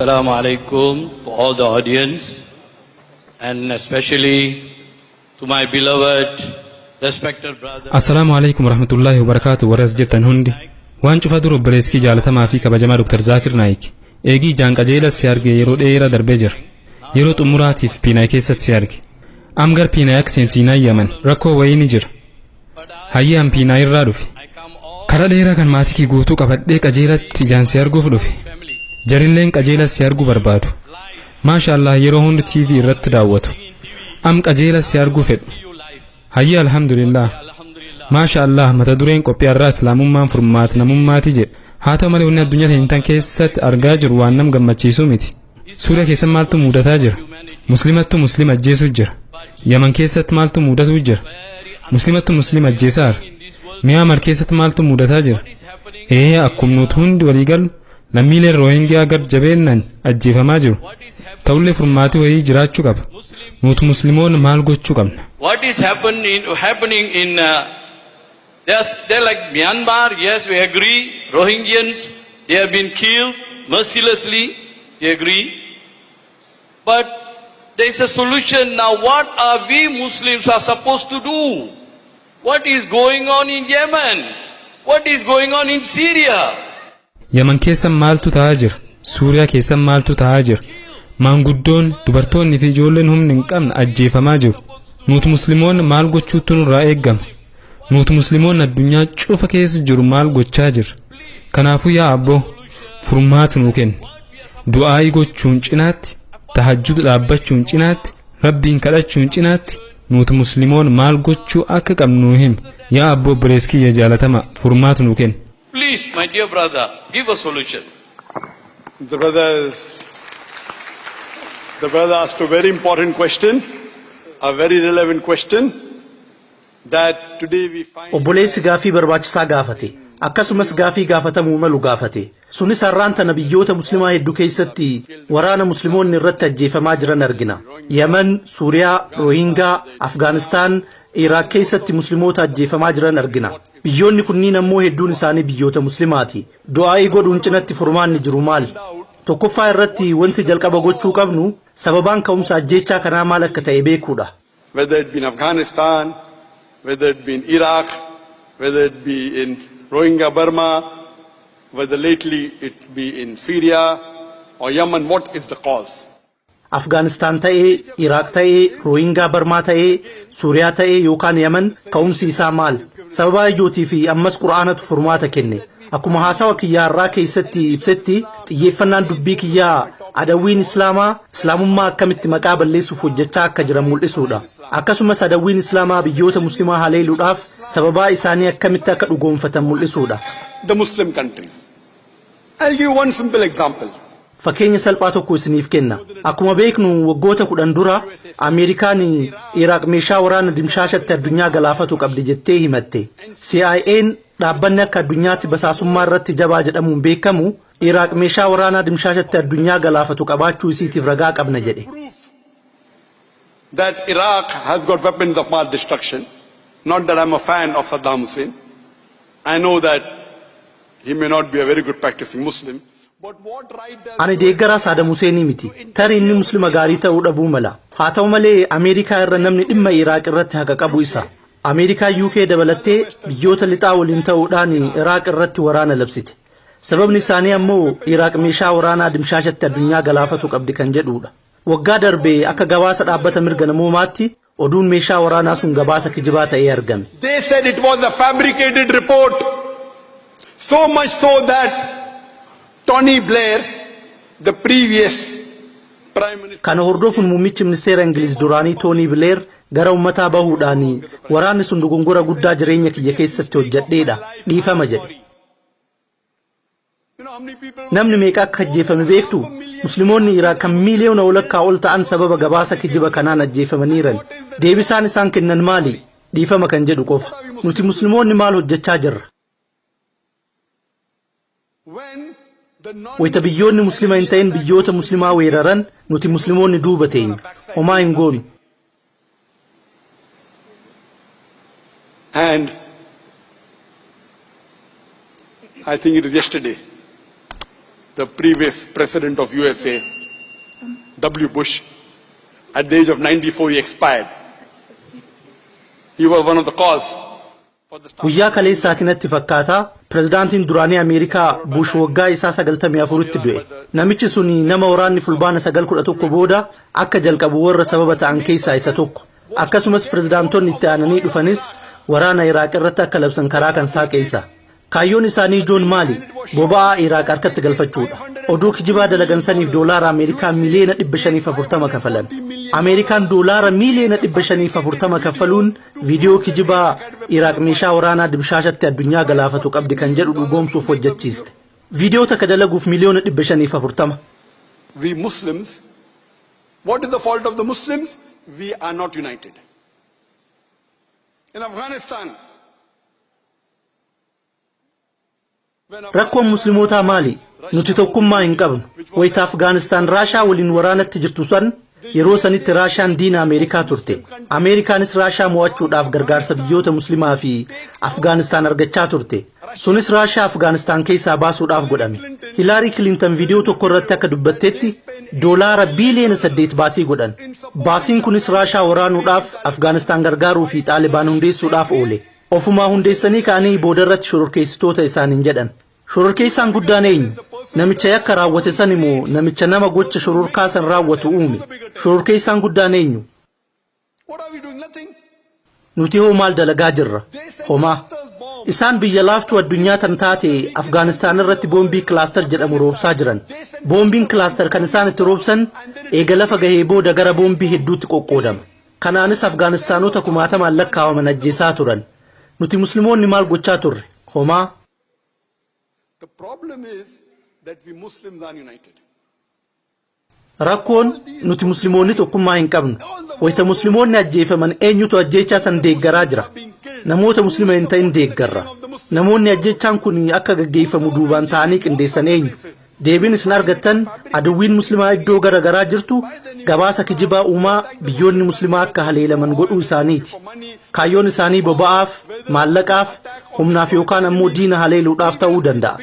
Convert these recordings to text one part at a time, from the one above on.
Assalamu alaikum to all the audience and especially to my beloved respected brother. Assalaamu alaikum warahmatullaahi wabarakaatu. Warra as jirtan hundi, waan cufa dura obboleessi kee jaalatamaa fi kabajamaa Dr. Zaakir Naayik, eegii ijaan qajeela si arge yeroo dheeraa darbee jira. Yeroo xumuraatiif Piinaay keessatti si arge. Am gar Piinaay akka seensiinaa Yaman rakkoo wayii ni jira. Hayyee, an Piinaay irraa dhufe. Karaa dheeraa kan maatii kee guutuu qabadhee qajeelatti ijaan si arguuf dhufe. Jarilleen qajeela si arguu barbaadu. Maasha Allah, yeroo hundi TV irratti daawwatu. Am qajeela si arguu fedhu. Hayyee, alhamdulillah. Maasha Allah, mata dureen qophii har'aa "Islaamummaan furmaata namummaati" jedha. Haa ta'u malee, wanni addunyaa teenya keessatti argaa jiru waan nam gammachiisuu miti. Suuriyaa keessatti maaltu mudataa jira? Muslimattu muslima ajjeesuu jira. Yaman keessatti maaltu mudatuu jira? Muslimattu muslima ajjeesaara. Miyaamar keessatti maaltu mudataa jira? Ee, akkuma nuti hundi waliigalu, lammiileen Roohingiyaa gar jabeennan ajjeefamaa jiru. Ta'ullee furmaati wayii jiraachuu qaba. Nuti Musliimoonni maal gochuu qabna? What is happening in they're like Myanmar, yes, we agree. Rohingyans, they have been killed mercilessly, we agree. But there is a solution now. What are we Muslims are supposed to do? What is going on in Yemen? What is going on in Syria? Yaman keessa maaltu ta'aa jira? Suuriyaa keessa maaltu ta'aa jira? Maanguddoon, dubartoonni fi ijoolleen humni hin qabne ajjeefamaa jiru. Nuti Musliimoonni maal gochuutu nurraa eeggama? Nuti Musliimoonni addunyaa cufa keessa jiru maal gochaa jirra? Kanaafuu yaa abboo, furmaata nuu kenni. Du'aayii gochuun cinaatti, tahajjud dhaabbachuun cinaatti, Rabbiin kadhachuun cinaatti, nuti Musliimoonni maal gochuu akka qabnu nuu himi. Yaa abboo, obboleessi kiyya jaalatama, furmaata nuu kenni. Please, my dear brother, give a solution. The brother asked a very important question, a very relevant question, that today we find. Obboleessi gaafii barbaachisaa gaafate. Akkasumas gaafii gaafatamuu malu gaafate. Sunis har'aan tana biyyoota Muslimaa hedduu keessatti waraana Musliimoonni irratti ajjeefamaa jiran argina. Yaman, Suuriyaa, Rohingaa, Afgaanistaan, Iraaq keessatti Musliimoota ajjeefamaa jiran argina. Biyyoonni kunniin ammoo hedduun isaanii biyyoota Muslimaati. Du'aa'ii godhuun cinatti furmaanni jiru maal? Tokkoffaa irratti wanti jalqaba gochuu qabnu sababaan ka'umsa ajjeechaa kanaa maal akka ta'e beekuudha. Whether it be in Afghanistan, whether it be in Iraq, whether it be in Rohingya Burma, whether lately it be in Syria or Yemen, what is the cause? Afgaanistaan ta'ee, Iraaq ta'ee, Roohingaa Barmaa ta'ee, Suuriyaa ta'ee yookaan Yaman, ka'umsi isaa maal? Sababaa ijootii fi ammas Qura'aanatu furmaata kenne. Akkuma haasawa kiyyaa irraa keessatti ibsetti, xiyyeeffannaan dubbii kiyyaa adawwiin Islaamaa Islaamummaa akkamitti maqaa balleessuuf hojjechaa akka jiran mul'isuudha. Akkasumas adawwiin Islaamaa biyyoota Muslimaa haleeluudhaaf sababaa isaanii akkamitti akka dhugoomfatan mul'isuudha. The Muslim countries. I'll give you one simple example. Fakkeenya salphaa tokko isiniif kenna. Akkuma beeknu, waggoota 10 dura Ameerikaan Iraaq meeshaa waraana dimshaashatti addunyaa galaafatu qabdi jettee himatte. CIA'n, dhaabbanni akka addunyaatti basaasummaa irratti jabaa jedhamuun beekamu, Iraaq meeshaa waraanaa dimshaashatti addunyaa galaafatu qabaachuu isiitiif ragaa qabna jedhe. That Iraq has got weapons of mass destruction. Not that I'm a fan of Saddam Hussein. I know that he may not be a very good practicing Muslim. But what right does Ani deeggaraa Saddam Huseenii miti. Tarii inni Muslima gaarii ta'uu dhabuu mala. Haa ta'u malee, Ameerikaa irra namni dhimma Iraaq irratti haqa qabu isa. Ameerikaa UK dabalattee biyyoota lixaa waliin ta'uudhaan Iraaq irratti waraana labsite. Sababni isaanii ammoo Iraaq meeshaa waraanaa dimshaashatti addunyaa galaafatu qabdi kan jedhudha. Waggaa darbe akka gabaasa dhaabbata mirga namoomaatti oduun meeshaa waraanaa sun gabaasa kijibaa ta'ee argame. They said it was a fabricated report. So much so that Tony Blair, the previous Prime Minister, Kana hordofuun muummichi ministeera Ingiliz duraanii Toonii Bileer gara uummataa bahuudhaan, "Waraanni sun dogongora guddaa jireenya kiyya keessatti hojjedheedha, dhiifama" jedhe. You know how many people Namni meeqa akka ajjeefame beektu? Musliimoonni Iraaq kan miiliyoona walakkaa ol ta'an sababa gabaasa kijiba kanaan ajjeefamaniiran. Deebisaan isaan kennan maali? Dhiifama kan jedhu qofa. Nuti Musliimoonni maal hojjechaa jirra? When the non Wayita biyyoonni Muslima hin ta'in biyyoota Muslimaa weeraran, nuti Musliimoonni duuba teenya. Homaa hin goonu. And I think it was yesterday, the previous president of USA, W. Bush, at the age of 94, he expired. He was one of the cause for the start. Guyyaa kaleessaatiin natti fakkaata, pirezidaantiin duraanii Ameerikaa Bush waggaa isaa 94tti du'e. Namichi sun nama waraanni Fulbaana 9/11 booda akka jalqabu warra sababa ta'an keessaa isa tokko. Akkasumas pirezidaantonni itti aananii dhufanis waraana Iraaq irratti akka labsan karaa kan saaqe isa. Kaayyoon isaanii ijoon maali? Boba'aa Iraaq harkatti galfachuudha. Oduu kijibaa dalagan saniif doolaara Ameerikaa miliyoona 540 kafalan. Ameerikaan doolaara miliyoona 540 kaffaluun viidiyoo kijibaa Iraaq meeshaa waraanaa dimshaashatti addunyaa galaafatu qabdi kan jedhu dhugoomsuuf hojjechiiste. Viidiyoo takka dalaguuf miliyoona 540. We Muslims, what is the fault of the Muslims? We are not united. In Afghanistan, when Rakkoon Muslimootaa maali? Nuti tokkummaa hin qabnu. Wayita Afgaanistaan Raashaa waliin waraanatti jirtu san, yeroo sanitti Raashaan diina Ameerikaa turte. Ameerikaanis Raashaa mo'achuudhaaf gargaarsa biyyoota Muslimaa fi Afgaanistaan argachaa turte. Sunis Raashaa Afgaanistaan keessaa baasuudhaaf godhame. Hilaarii Kilintan viidiyoo tokko irratti akka dubbattetti, doolaara biiliyoona 8 baasii godhan. Baasiin kunis Raashaa waraanuudhaaf, Afgaanistaan gargaaruu fi Xaalibaan hundeessuudhaaf oole. Ofumaa hundeessanii ka'anii boodarratti shororkeessitoota isaaniin jedhan. Shororkeessaan guddaan eenyu? Namicha yakka raawwate san immoo namicha nama gocha shororkaa san raawwatu uume? Shororkeessaan guddaan eenyu? What are we doing? Nothing. Nuti hoo maal dalagaa jirra? Homaa. Isaan biyya laaftuu addunyaa tan taate Afgaanistaan irratti boombii cluster jedhamu roobsaa jiran. Boombiin cluster kan isaan itti roobsan eega lafa gahee booda gara boombii hedduutti qoqqoodama. Kanaanis Afgaanistaanota kumaatamaan lakkaawaman ajjeesaa turan. Nuti Musliimoonni maal gochaa turre? Homaa. The problem is that we Muslims are united. Rakkoon nuti Musliimoonni tokkummaa hin qabnu. Wayita Musliimoonni ajjeefaman eenyutu ajjeechaa san deeggaraa jira? Namoota Muslima hin ta'in deeggarra. Namoonni ajjeechaan kun akka gaggeeffamu duubaan ta'anii qindeessan eenyu? Deebiin isin argattan, aduwwiin Muslimaa iddoo gara garaa jirtu gabaasa kijibaa uumaa biyyoonni Muslimaa akka haleelaman godhuu isaaniiti. Kaayyoon isaanii boba'aaf, maallaqaaf, humnaaf yookaan ammoo diina haleeluudhaaf ta'uu danda'a.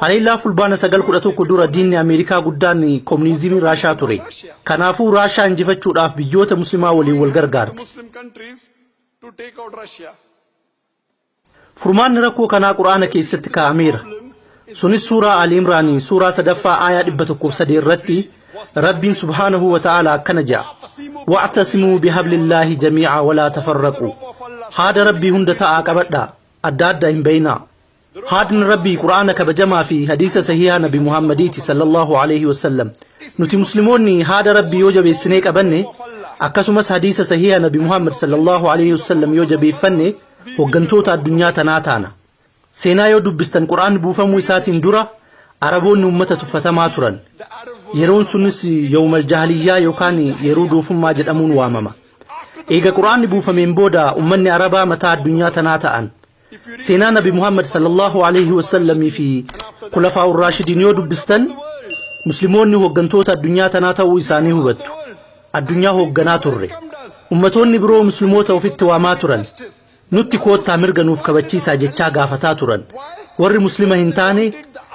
Haleellaa Fulbaana 9/11 dura diinni Ameerikaa guddaan koominizimii Raashaa ture. Kanaafuu Raashaa injifachuudhaaf biyyoota Muslimaa waliin wal gargaarte. Muslim countries to take out Russia. Furmaanni rakkoo kanaa Quraana keessatti kaa'ameera. Sunis suuraa Ali Imraanii suuraa sadaffaa aayaa 103 irratti Rabbiin subhaanahu wa ta'ala akkana jedha: "واعتصموا بحبل الله جميعا ولا تفرقوا." Haada Rabbii hunda ta'aa qabadhaa, adda adda hin bayinaa. Haadni Rabbii Quraana kabajamaa fi hadiisa sahihaa Nabi Muhammadiiti sallallahu alaihi wasallam. Nuti Musliimoonni haada Rabbii yoo jabeessinee qabanne, akkasumas hadiisa sahihaa Nabi Muhammad sallallahu alaihi wasallam yoo jabeeffanne, hooggantoota addunyaa tanaa taana. Seenaa yoo dubbistan, Quraanni buufamuu isaatiin dura Araboonni uummata tuffatamaa turan. Yeroon sunis yawmal jaahiliyyaa yookaan yeroo doofummaa jedhamuun waamama. Eega Quraanni buufameen booda uummanni Arabaa mataa addunyaa tanaa ta'an. Seenaa Nabi Muhammad sallallahu alaihi wasallamii fi Kulafaa Raashidiin yoo dubbistan, Musliimoonni hooggantoota addunyaa tanaa ta'uu isaanii hubattu. Addunyaa hoogganaa turre. Ummatoonni biroo Musliimoota ofitti waamaa turan. Nutti koottaa, mirga nuuf kabachiisaa jechaa gaafataa turan. Warri Muslima hin taane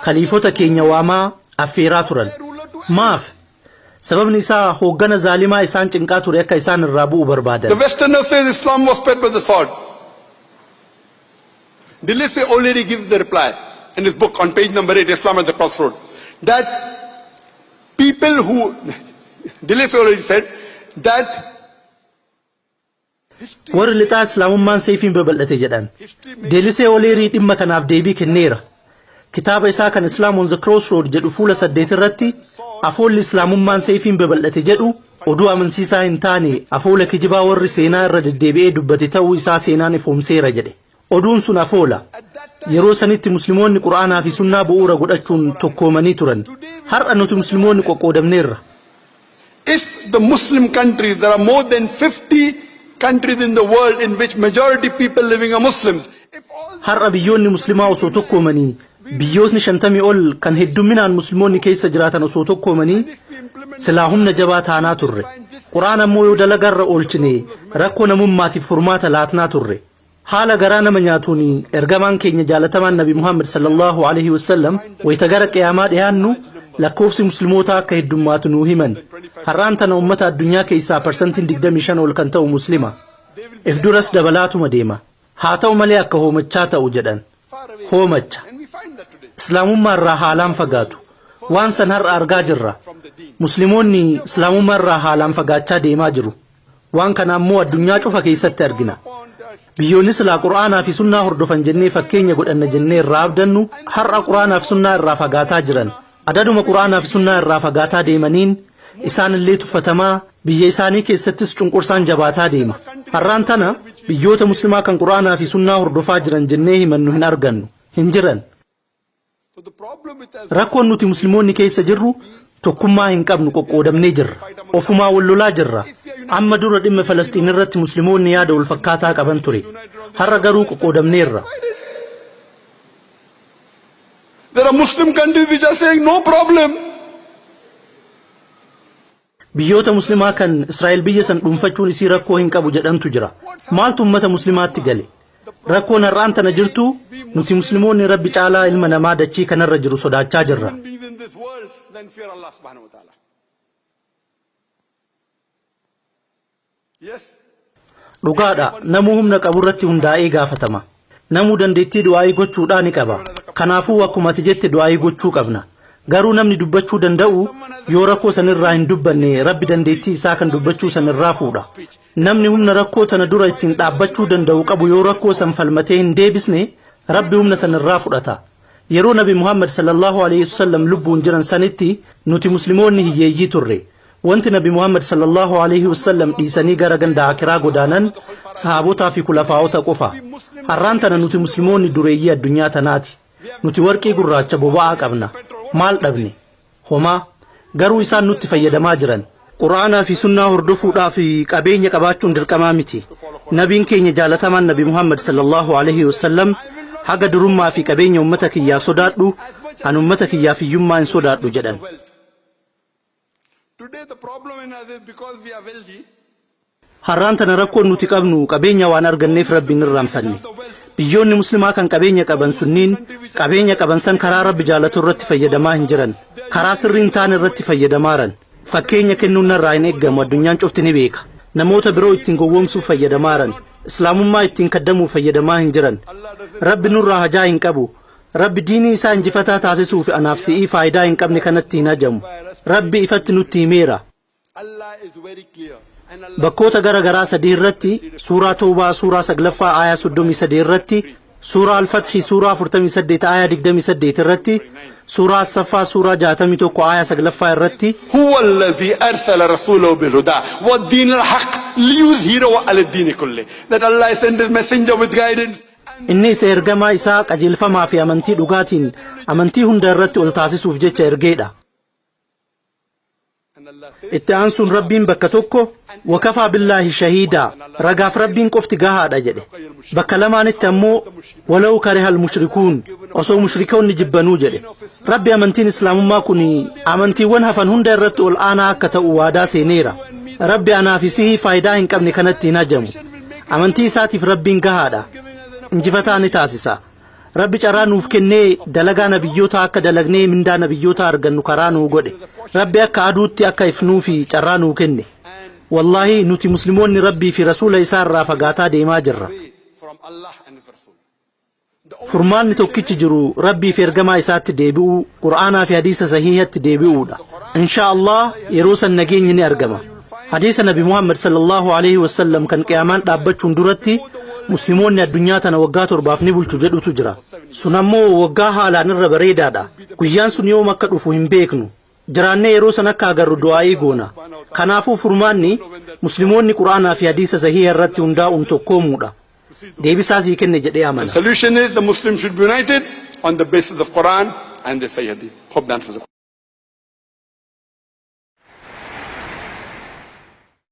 khaliifota keenya waamaa affeeraa turan. Maaf? Sababni isaa hooggana zaalimaa isaan cinqaa ture akka isaan irraa bu'u barbaadan. The Westerner says Islam was spread by the sword. Deleuze already gives the reply in his book on page number 8, Islam at the Crossroad, that people who, Deleuze already said that Warri lixaa Islaamummaan seefiin babal'ate jedhan. Deelisee Oleerii dhimma kanaaf deebii kenneera. Kitaaba isaa kan Islam on the Crossroad jedhu fuula 8 irratti, afoolli Islaamummaan seefiin babal'ate jedhu oduu amansiisaa hin taane, afoola kijibaa warri seenaa irra deddeebi'ee dubbate ta'uu isaa seenaan ifoomseera jedhe. Oduun sun afoola. Yeroo sanitti Musliimoonni Qura'aanaa fi sunnaa bu'uura godhachuun tokkoomanii turan. Har'a nuti Musliimoonni qoqqoodamneerra. If the Muslim countries, there are more than 50 countries in the world in which majority people living are Muslims. If all Har'a biyyoonni Muslimaa osoo tokkoomanii, biyyootni 50 ol kan heddumminaan Musliimoonni keessa jiraatan osoo tokkoomanii, silaa humna jabaa taanaa turre. Qura'aan ammoo yoo dalagarra oolchine rakkoo namummaatiif furmaata laatnaa turre. Haala garaa nama nyaatuun ergamaan keenya jaalatamaan Nabi Muhammad sallallahu alaihi wasallam wayita gara qiyaamaa dhiyaannu lakkoofsi muslimootaa akka heddummaatu nuu himan. Har'aan tana ummata addunyaa keessaa parsantiin 25 ol kan ta'u muslima. If duras dabalaatuma deema. Haa ta'u malee akka hoomachaa ta'u jedhan. Hoomacha. Islaamummaa irraa haalaan fagaatu. Waan san har'a argaa jirra. Musliimoonni islaamummaa irraa haalaan fagaachaa deemaa jiru. Waan kana ammoo addunyaa cufa keessatti argina. Biyyoonni silaa Qur'aanaa fi sunnaa hordofan jennee fakkeenya godhanna jennee irraa abdannu har'a Qur'aanaa fi sunnaa irraa fagaataa jiran. Adaduma Qur'aanaa fi sunnaa irraa fagaataa deemaniin isaan illee tuffatamaa biyya isaanii keessattis cunqursaan jabaataa deema. Har'aan tana biyyoota muslimaa kan Qur'aanaa fi sunnaa hordofaa jiran jennee himannu hin argannu. Hin jiran. Rakkoon nuti musliimoonni keessa jirru tokkummaa hin qabnu, qoqqoodamnee jirra. Ofumaa wal lolaa jirra. Amma dura dhimma Falasxiin irratti musliimoonni yaada wal fakkaataa qaban ture. Har'a garuu qoqqoodamneerra. There are Muslim countries which are saying no problem. Biyyoota muslimaa kan Israa'el biyya san dhuunfachuun isii rakkoo hin qabu jedhantu jira. Maaltu ummata muslimaatti gale? Rakkoon har'aan tana jirtu nuti musliimoonni Rabbi caalaa ilma namaa dachii kanarra jiru sodaachaa jirra. Human beings in this world, then fear Allah subhanahu wa ta'ala. Yes. Dhugaadha, namuu humna qabu irratti hundaa'ee gaafatama. Namuu dandeettii du'aayii gochuudhaa ni qaba. Kanaafuu akkuma ati jette du'aayii gochuu qabna. Garuu namni dubbachuu danda'u yoo rakkoo sanirraa hin dubbanne, Rabbi dandeettii isaa kan dubbachuu sanirraa fuudha. Namni humna rakkoo tana dura ittiin dhaabbachuu danda'u qabu yoo rakkoo san falmatee hin deebisne, Rabbi humna sanirraa fudhata. Yeroo Nabi Muhammad sallallahu alaihi wasallam lubbuun jiran sanitti nuti musliimoonni hiyyeeyyii turre. Wanti Nabi Muhammad sallallahu alaihi wasallam dhiisanii gara ganda akiraa godaanan sahaabotaa fi kulafaa'ota qofa. Har'aan tana nuti musliimoonni dureeyyii addunyaa tanaati. Nuti warqii gurraacha, boba'aa qabna. Maal dhabne? Homaa. Garuu isaan nutti fayyadamaa jiran. Qura'aanaa fi sunnaa hordofuudhaaf qabeenya qabaachuun dirqamaa miti. Nabiin keenya jaalatamaan Nabi Muhammad sallallahu alaihi wasallam, "Haga durummaa fi qabeenya ummata kiyyaaf sodaadhu, an ummata kiyyaaf hiyyummaa hin sodaadhu," jedhan. Today the problem in us is because we are wealthy. Har'aan tana rakkoon nuti qabnu qabeenya waan arganneef Rabbiin irraanfanne. Biyyoonni muslimaa kan qabeenya qaban sunniin qabeenya qaban san karaa Rabbi jaalatu irratti fayyadamaa hin jiran. Karaa sirrii hin taane irratti fayyadamaaran. Fakkeenya kennuun narraa hin eeggamu, addunyaan cufti ni beeka. Namoota biroo ittiin gowwoomsuuf fayyadamaaran. Islaamummaa ittiin kaddamuuf fayyadamaa hin jiran. Rabbi nurraa hajaa hin qabu. Rabbi diinii isaa injifataa taasisuuf anaaf si'ii faayidaa hin qabne kanatti hin hajamu. Rabbi ifatti nutti himeera. Allah is very clear. And Allah Bakkoota gara garaa sadii irratti, suuraa Toobaa suuraa 9ffaa aayaa 33 irratti, suuraa Alfatxi suuraa 48 aayaa 28 irratti, suuraa Assaffaa suuraa 61 aayaa 9ffaa irratti. هو الذي أرسل رسوله بالهدى والدين الحق ليظهره على الدين كله. That Allah sent his messenger with guidance. Inni isa ergamaa isaa qajeelfamaa fi amantii dhugaatiin amantii hunda irratti ol taasisuuf jecha ergeedha. And Allah says, Itti aansuun Rabbiin bakka tokko, "وكفى بالله شهيدا," ragaaf Rabbiin qofti gahaadha jedhe. Bakka lamaanitti ammoo, "ولو كره المشركون," osoo mushrikoonni jibbanuu jedhe. Rabbi amantiin islaamummaa kun amantiiwwan hafan hunda irratti ol aanaa akka ta'u waadaa seeneera. Rabbi anaa fi sihii faayidaa hin qabne kanatti hin hajamu. Amantii isaatiif Rabbiin gahaadha. Injifataa ni taasisa. Rabbi carraa nuuf kennee dalagaa nabiyyoota akka dalagnee mindaa nabiyyoota argannu karaa nuu godhe. Rabbi akka aduutti akka ifnuu fi carraa nuu kenne. Wallaahi, nuti musliimoonni Rabbii fi rasuula isaa irraa fagaataa deemaa jirra. From Allah and His Rasul. Furmaanni tokkichi jiru Rabbii fi ergamaa isaatti deebi'uu, Qur'aanaa fi hadiisa sahiihatti deebi'uudha. Insha Allah yeroo san nageenyi ni argama. Hadiisa Nabi Muhammad sallallahu alaihi wasallam kan qiyaamaan dhaabbachuun duratti musliimoonni addunyaa tana waggaa 7f ni bulchu jedhutu jira. Sun ammoo waggaa haalaan irra bareedaadha. Guyyaan sun yoom akka dhufu hin beeknu. Jiraannee yeroo san akka agarru du'aa'ii goona. Kanaafuu furmaanni musliimoonni Qur'aanaa fi hadiisa sahiiha irratti hundaa'uun tokkoomuudha. Deebisaa sii kenne jedhee amana. The solution is the Muslims should be united on the basis of Quran and the Sahih Hadith. Hope that answers the question.